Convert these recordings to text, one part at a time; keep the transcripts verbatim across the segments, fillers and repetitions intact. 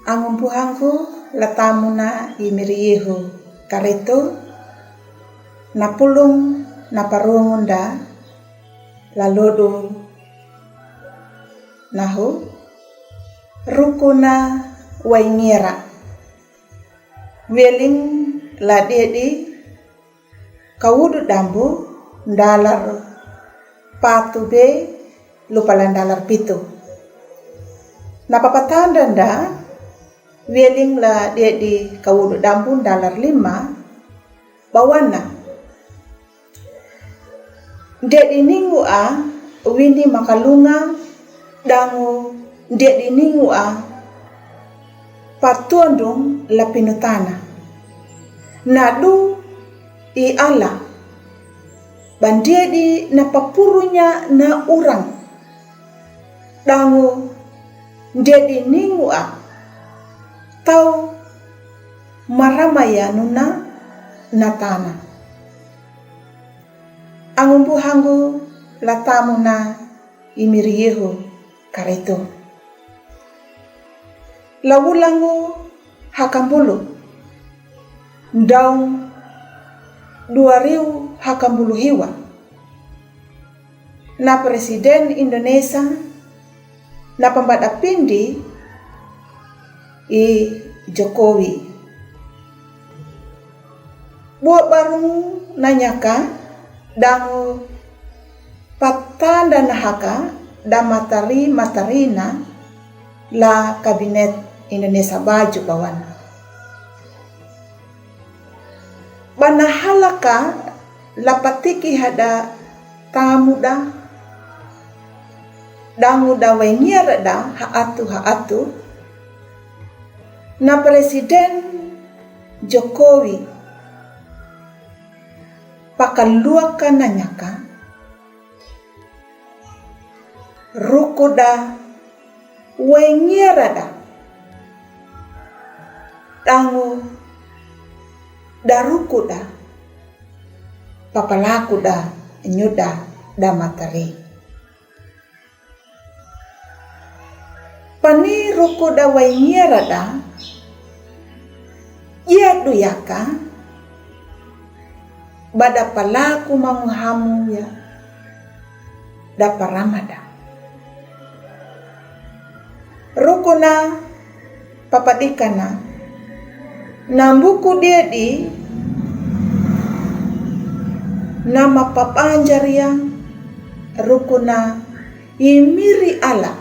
Angumbuhangu la tamuna i miri Yihu Karitu, na pulung na parungunda la lodu nahu rukuna waingira. Wieling la diedi kawudu dambu dalar patu be lupalan dalar pitu. Na papatanda nda wieling la diedi kawudu dambu dalar lima bawana. Diedi ningu a wini makalunga dangu diedi ningu a patuandung la pinutana. Nadu i ala bandiedi na papurunya na urang dangu diedi ningu a tau maramaya nuna na tana. Angumbuhangu la tamuna i miri Yihu Karitu. La wulangu hakambulu daung dua riu hakambulu hiwa. Na Presiden Indonesia na pambada pindi i Jokowi. Bua barung na nyaka dangu patanda na haka da matari matarina la kabinet Indonesia baju bawana. Bana halaka la patiki hada tamuda danguda waingira da haatu haatu. Na Presiden Jokowi pakaluaka na nyaka rukuda waingira da danguda rukuda papalakuda nyuda da matari. Pani rukuda waingira da ia duyaka bada palaku manguhamu ya da paramada. Rukuna papadikana nambuku diedi nama papanjaria rukuna i miri ala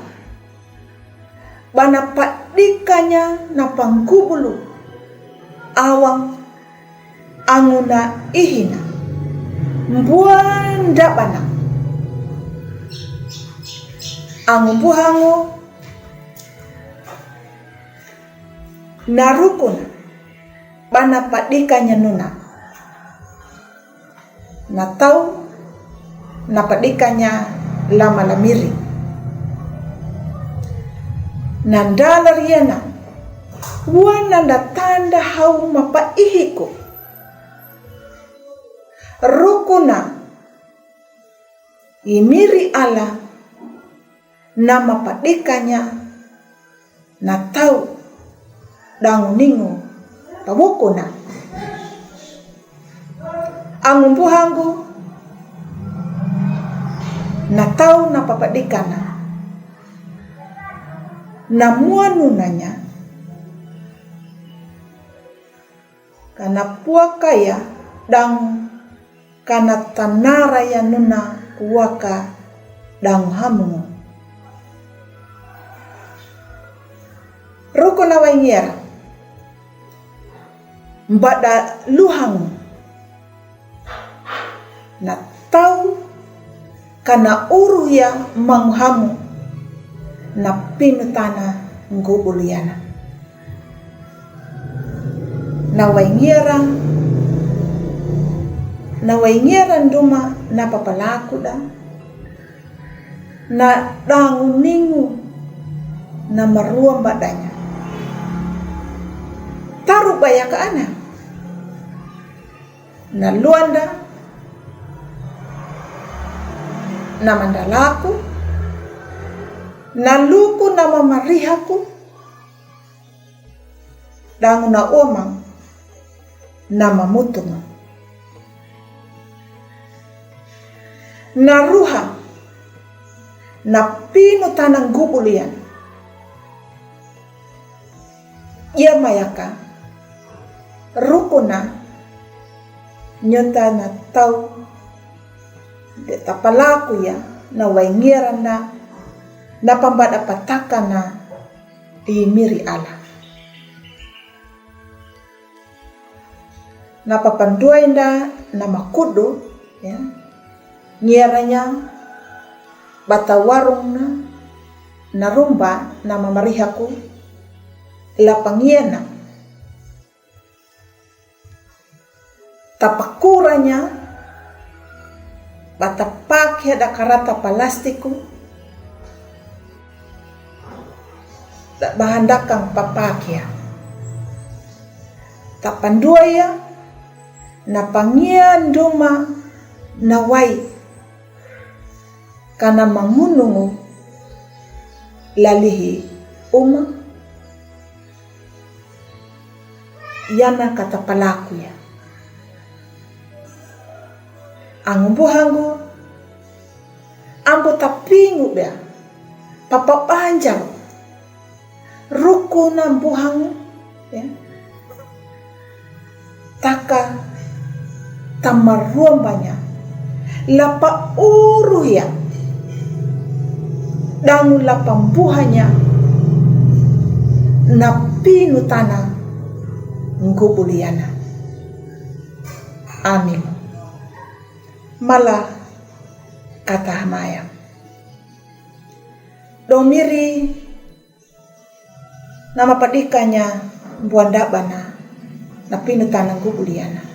bana padikanya na panggubulu awang anguna ihina mbuanda bana. Angumbuhangu na rukuna bana padikanya nuna na tau na padikanya lama la miri. Na ndalariana wana nda tanda hau mapaihiku rukuna i miri ala nama padikanya na tau dangu ningu pawukuna. Angumbuhangu na tau na papadikana na muanunanya kana puakaya dangu kana tanaraya nuna waka dangu hamungu. Rukuna waingira mbada luhangu na tau kana uruhia manguhamu na pinutana ngubuluyana. Na waingira na waingira nduma na papalakuda na dangu ningu na marua mbadanya. Taru bayaka ana na luanda na mandalaku, na luku na mamarihaku, dangu na omang na mamutungu. Na ruha na pinu tana ngubul iyan. Ia mayaka rukuna nyota na tau de tapalaku ya na waingiarana na pambada patakana i miri Allah. Na papanduainda na makudu, ya. Ngiaranya bata warung na, na rumba na mamarihaku, la pangiana. Tapakuranya bata pakia da karata palastiku, da bahandakang papakia. Tapanduaya na pangian duma na wai. Kana mamunungu lalihi uma yana kata palaku ya. Angu buhangu ambo tapingu bea papa banjar. Rukuna buhangu, ya. Taka tamaruambanya lapa uruhia dangu lapa buhanya na pinu tana ngubuliana. Amin. Mala kata hamaya. Domiri nama padikanya buandabana na pinu tana ngubuliana.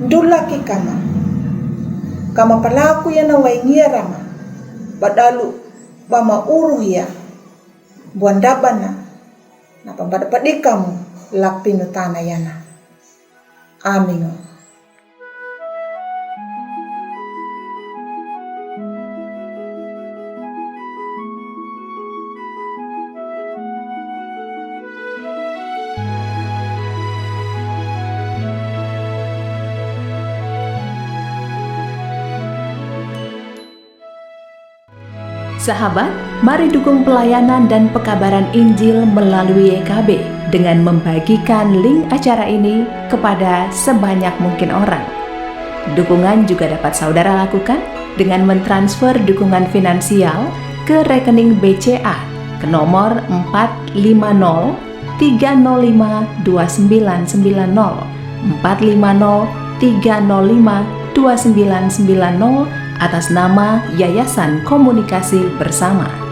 Ndulaki kama kama palaku yana waingia rama badalu bama uruhia buandabana na pambada padikamu la pinu tana yana. Amingo. Sahabat, mari dukung pelayanan dan pekabaran Injil melalui Y K B dengan membagikan link acara ini kepada sebanyak mungkin orang. Dukungan juga dapat saudara lakukan dengan mentransfer dukungan finansial ke rekening B C A ke nomor empat lima nol tiga nol lima dua sembilan sembilan nol, empat lima nol tiga nol lima dua sembilan sembilan nol, atas nama Yayasan Komunikasi Bersama.